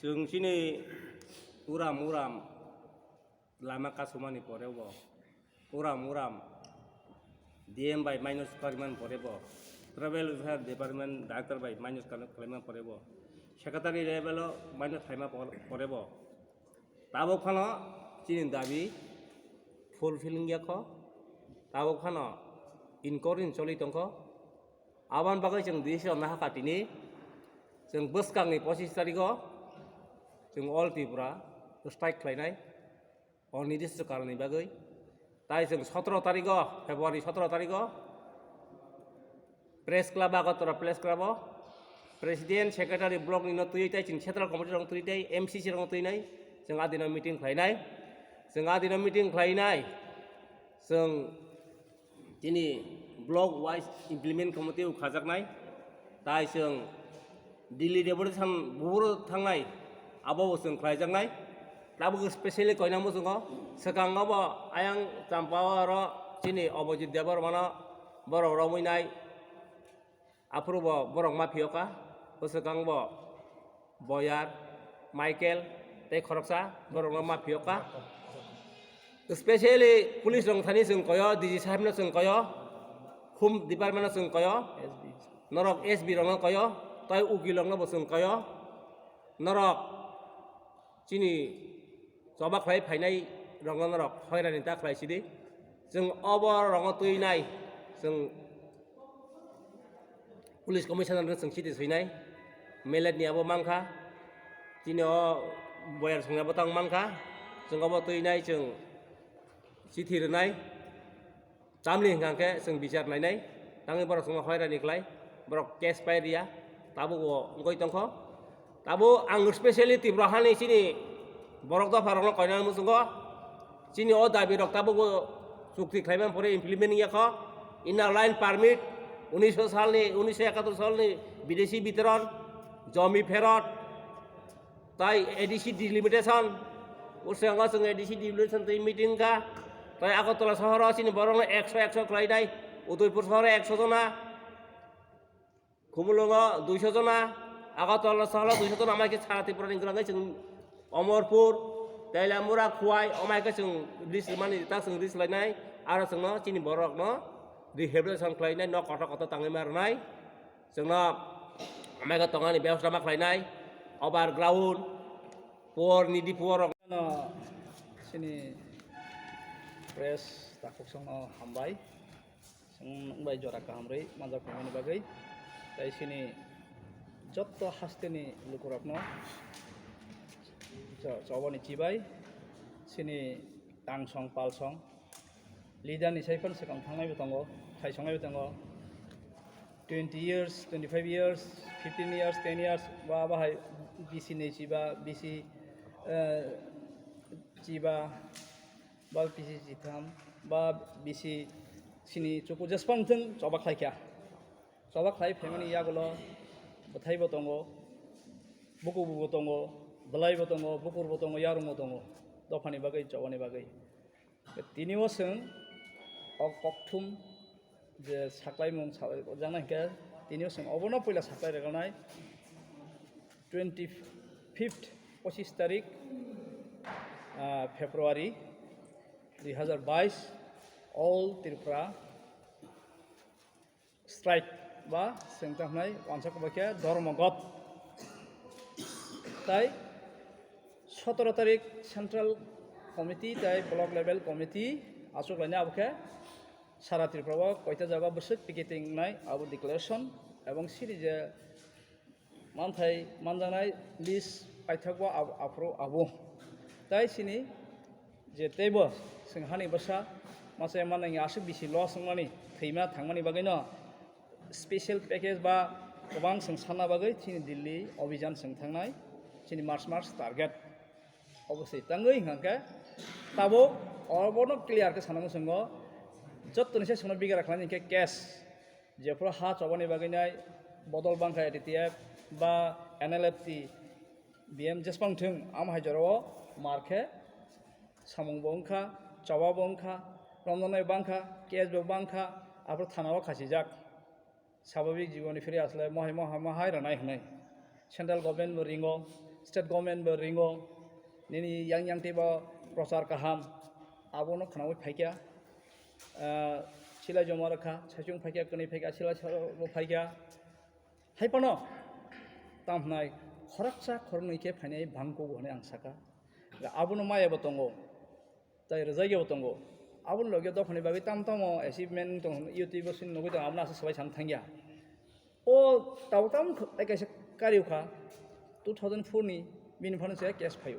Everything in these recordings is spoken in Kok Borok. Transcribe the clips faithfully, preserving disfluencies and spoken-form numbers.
Chwng chini uram uram lama kasumani pore bo, uram uram D M bai minus karimani pore bo, travel welfare department director bai minus kalaimani pore bo, secretary level o minus khlaima por-, pore bo. Tabuk phano chini dabi fulfilling ya kho, tabuk phano inquiry choli tongkho. Aboni bagwi chwng decision nahakha tini, chwng bwskangni pochis tarigo chwng All Tripura strike khlainai, onirdisho karonni bagwi. Tai chwng sotoro tarigo, February sotoro tarigo, Press Club, Agartala Press Club o President, Secretary, block ni no twi tai chwng Central Committee rok twi tai M C C rok twi nai, chwng adino meeting khlainai, chwng adino meeting khlainai, chwng chini block wise implement committee o khajaknai, tai chwng Delhi deputation buburo thangnai, abo bo chwng khlaijaknai. Tabuk specially koina muchungo, swkango bo ayang Champao aro chini Abhijit Debbarmano borok romwi nai, aphuru bo borok ma phiyokha, bwswkang bo Boyar, Michael tei khoroksa borokno ma phiyokha. Specially police rok thani chwng koyo, D G sahib no chwng koyo, Home Department no chwng koyo, norok S B rok no koyo, tai ukil rok no bo chwng koyo, norok chini choba khlai phainai rokno norok hoirani ta khlai sidi. Chwng obo rokno twi nai, chwng police commissioner no chwng chiti swinai, melet ni abo mankha, chini o Boyar songni abo tang mankha, chwng obo twi nai, chwng chithi rwnai. Tamni hwnkha khe chwng bichar nainai, tangwi borok chwngno hoirani khlai, borok case pai riya, tabuk o wngwi tongkho. Tabuk ang specially Tripura hani chini borok dopha rokno koinani muchungo, chini o dabi rok tabuk o chukti khlaimani pore implement wngya kho, inner line permit, unisho salni, unisho ekatur salni bidesi bitoron, jomi pherot, tai A D C delimitation, ushango chwng A D C delimitation twi meeting kha, tai Agartala sohoro chini borokno ekso ekso khlainai, Udaipur sohoro ekso jona, Khumulwngo duiso jona, Agartala sohoro duiso jona, amai khe sara Tripura ni gwlangwi chwng Omorpur, Teliamura, Khowai, amai khe chwng ris mani ta chwng ris lainai, aro chwngno chini borokno rehabilitation khlainai, nok kotor kotor tangwi ma rwnai. Chwngno amai khe tongani bebosta ma khlainai, overground, poor, needy poor rok. No, chini press takhuk songno hambai. Chwng nwng bai jora kaham rwi manjak phaimani bagwi. Tai chini jotto hasteni lukurokno cho-, chobani chibai, chini tangsong palsong, leader ni sai phano swkang thangnai bo tongo, khaisongnai bo tongo. Twenty years, twenty-five years, fifteen years, ten years, ba bahai B C ni chiba, B C, eh, chiba, ba B C chitham, ba B C chini chuku jespang thung choba khlaikha. Choba khlai phaimani yagulo bwthai bo tongo, buku bo tongo, bwlai bo tongo, bukur bo tongo, yarung bo tongo, dophani bagwi, chobani bagwi. Tini o chwng o kokthum je saklaimung sa-, jaknai hwnkhe, tini o chwng obono puila saklai rwgwlnai twenty fifth, pochis tarik, ah, February dui hazar bais, All Tripura Strike ba chwng tamo hwnai uansuk bai khe Dharmagot. Tai sotoro tarik Central Committee tai Block Level Committee achuk lainai, abo khe sara Tripura o koita jaga bwswk picketing wngnai abo declaration, ebong siri je manthai manjaknai list paithakbo ab-, aphuru abo. Tai chini je teibo chwng hani bwsa masa mannai aswk bisi loss wngmani, thwima thangmani bagwino special package ba kwbang chwng sanna bagwi chini Delhi obhijan chwng thangnai, chini March March target. Obosai tangwi hwnkha khe tabuk obono clear khe sana muchungo, jottoni se chwngno bigra khlainai hwnkhe cash. Jephuru ha chobani bagwi nai bodol bangkha A T T F ba N L F T, B M jespang thung, amo hai jorao mar khe samung bo wngkha, choba bo wngkha, romjaknai bangkha, case bo bangkha, aphuru thana o khachijak. Swabhabik jiboni phiri asle mohai mohai mohai rwnai hwnwi. Central government bo ringo, State government bo ringo, nini yang yang tei bo prochar kaham, abono khwnawi phaikha. Ah, silai joma rwkha, saichung phaikha, kwnwi phaikha, silai sa bo phaikha. Hai phano tam hwnai khoroksa khoroknwi khe phainai bangkugo hwnwi ang sakha. Abono maya bo tongo. Tai rwjak yabo tongo. Aboni loge dophani bagwi tam tamo achievement tong YouTube o sini nugwi tongo, abono aswk swbai sana thangya. O tabuk tamo kh-, kaisa kariu kha, two thousand four ni, bini phano se case phaio.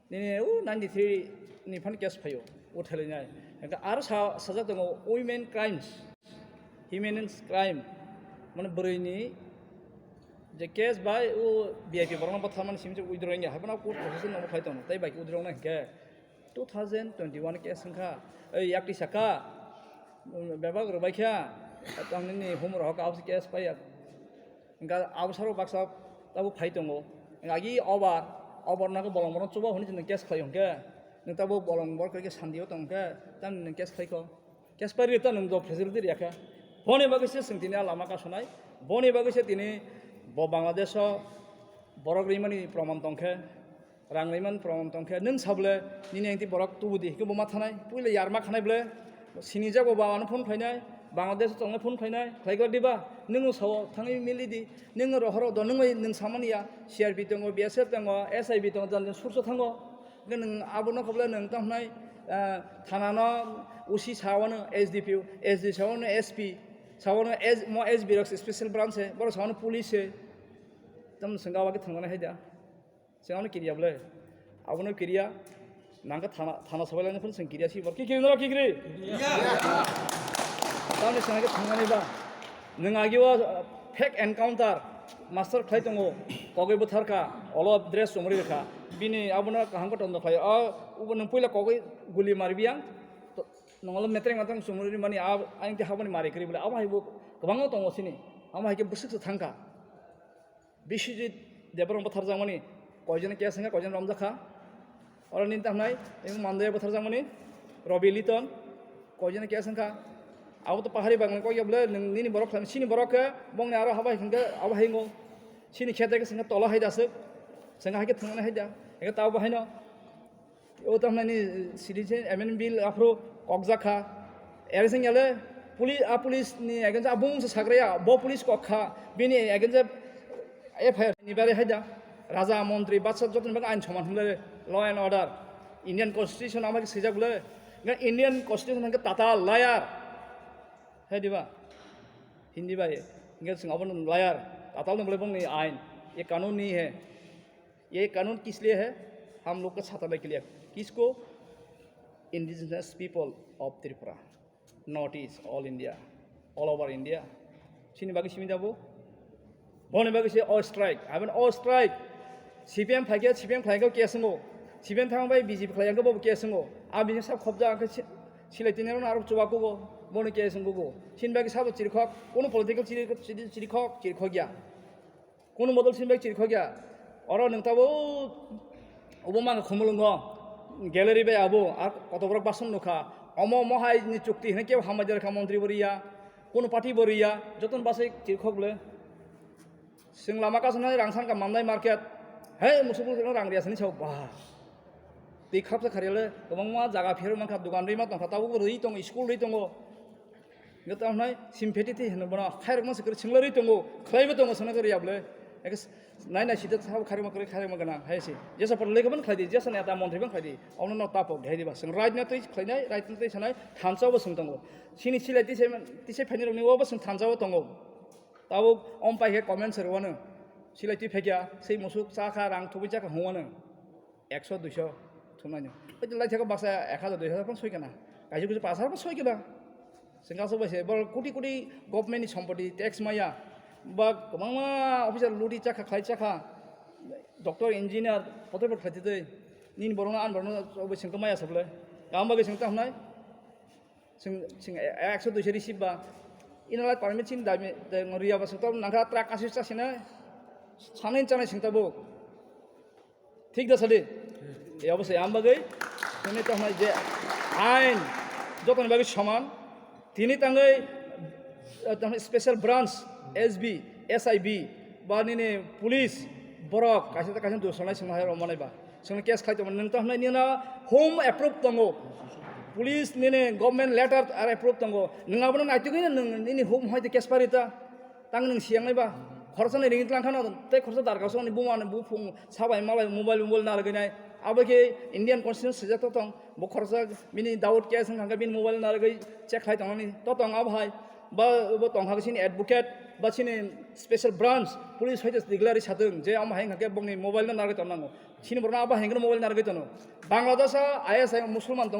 Nini o ninety three ni phano case phaio, o thailainai. Hingkhe aro sa-, sajak tongo women crimes, human crime, mane bwrwini je case bai o V I P borokno bwtharmani simi se withdraw wngya, haiphano court process no khai tongo, tei bai withdraw wngna hinkhe two thousand twenty-one case wngkha, ei yakti saka, bebak rwbaikha, tamni humor hok abose case paiya, hingkha abosaro baksa tabuk phai tongo, agi obar, obar nangkhe bolong borok chuba hwnwi nwng case khlai hwnkhe, nwng tabuk bolong borok khe sandio tongkhe, tamni nwng case khlaikho. Case pari ta nwng do facility riyakha. Boni bagwi se chwng tini a lama kasonai. Boni bagwi se tini bo Bangladesh o borok rimani proman tongkhe, rang rimani proman tongkhe, nwng sabole nini engti borok tubudi hikhe bo ma thanai. Puila yarma khanai bole sini jago ba ano phone khlainai, Bangladesh o tongnai phone khlainai, khlai glak diba? Nwng sao thangwi mili di. Nwng rohoro do nwng bai nwng samani ya, C R P tongo, B S F tongo, S I B tongo, jan jan surso thango. Hwnkhe nwng abo nokha bole nwng tamo hwnai, ah, thana no O C sawano S D P O, S D sawano S P, sawano S, mo S B rok special branch se, borok sawano police se. Tamo swng gabagwi thangmani hai da. Swng ano kiriya bole. Abono kiriya, nangkha thana, thana sabai laina phano swng kiriya si, borok kikiri norok kikiri. Tamni swng khe thangmani ba. Nwng agi o, uh, fake encounter master khlai tongo, kogwi bwtharkha, olo dress chumri rwkha, bini abono kaham kotor no khlai, o ubo nwng puila kogwi guli maribiyang, to, nongolo metreng matreng chumri mani, a, ayang ti haboni mari kwrwi bole, abo hai bo kwbangma tongo sini, amo hai khe bwswk se thangkha. Biswajit Debbarma bwtharjakmani koijon case wngkha, koijon romjakha. Oro nini tamo hwnai, emo Mandaya bwtharjakmani, Robi Liton, koijon case wngkha. Abo to pahari bagwi kok ya bole, nwng nini borok khlai, sini borok khe, bongni aro haba hai hwnkhe, abo hai wngo. Sini khe tei khe swngkhe tola hai da aswk, swngkhe hai khe thwngmani hai da. Eke ta abo haino. O tamo hwnai ni citizen amendment bill aphuru kokjak kha. Ere sing yale puli-, a police ni against a bung se sagraya, bo police kok kha, bini against F I R ni bare hai da. Raja, montri, bacha jotoni bagwi ain soman hwnle law and order. Indian constitution ama ke swijak bole. Nga Indian constitution hwnkhe tatal, liar. Hai diba? Hindi bai. Nga sing abon liar. Tatal no bole bongni ain. Ye kanun nahi hai. ये कानून किस लिए है? हम लोग का छाता लेके लिए। किसको? Indigenous people of Tripura, North East, all India, all over India. Sini bagwi simi dabo. Boni bagwi se all strike. Aben all strike. C P M phaikhe, C P M khlaikhe case ngo. C P M thang bai B J P khlaikhe bo case ngo. A bini sab khobja khe si-, silai tini aro chuba kugo. Boni case ngo go. Sini bagwi sabo chirikhok. Kono political chiri-, chiri-, chirikhok, chirikhok ya. Kunu model sin bai chirikhok ya. Oro nwng tabo obo mangkha khumulwngo. Gallery bai abo, ar koto borok basong nukha. Omo mohai ni chukti hwnwi kebo hambai derkha montri bo riya. Kunu party bo riya. Jotono basai chirikhok le. Sing lama kasonai rang sankha Mandai market. Hei, musuk musuk rang riya sani sao. Bah. Twi khapsa khariyale kwbangma jaga phiyarwi mankha, dogan rwi ma tongkha, tabukbo rwi tongo, school rwi tongo. Hwnkhe tamo hwnai sympathy tei hwnwi bono khairokma se kwrwi swnglarwi tongo, khlaibo tongo, swngna kwrwi ya bole. Eke s-, nai nai sida sabo khairokma kwrwi, khairokma gwnang hai se. Jesa por lekha ban khlai di, jesa neta montri ban khlai di. Omono no tapo, hai diba. Swng right no twi khlainai, right no twi sanai, thansa bo swng tongo. Sini silai tise, tise phaini rokni obo swng thansa bo tongo. Tabuk om pai khe comment se rwano. Silai twi phekya, sei musuk cha kha, rang thubui cha kha hwnwano. Ekso, duiso thumnaino. Oi lai thaka baksa ek hajar, dui hajar phano soi kana. Kaisa kusu pas hajar phano soi kana. Sengkha sok bai se, bor koti koti government ni sompoti tax maya. Ba kwbangma officer luti cha kha, khlai cha kha. Doctor, engineer, potor pot khlai twi. Nini borokno, ani borokno, obo sengkha maya sablai. Gam bagwi sengkha hwnai. Sing, sing, ekso duiso receive ba. Ina lai permit sini dami, de, riya ba sengkha nangkha truck aswk cha sina. Sanai chanai sengkha bo. Thik da sadi? E obo se ang bagwi. Tini to hwnai je ain jotoni bagwi soman. Tini tangwi, eh, tangwi special branch, S B, S I B, ba nini police, Borok kaisa ta kaisa dusonai swngnai rok manai ba. Swngnai case khai tongmani nwng to hwnai nini home approve tongo. Police nini government letter ar approve tongo. Nwng abono naitugwi nwng nini home hoite case pari ta. Tang nwng siyangnai ba. Khoroksa ni ring tlang khano tei khoroksa darkar songni buma ni buphung sabai malai mobile mobile narwgwi nai. Abo khe Indian constitution swijak to tong. Bo khoroksa bini doubt case wngkha khe bini mobile narwgwi check khai tongnani. To tong abo hai. Ba bo tongkha khe chini advocate ba chini special branch police hoite declare satwng je amo hai wngkha khe bongni mobile no narwgwi tong nango. Chini borok no abo hai wngkhe mobile narwgwi tono. Bangladesh o I S I Musulman tongo.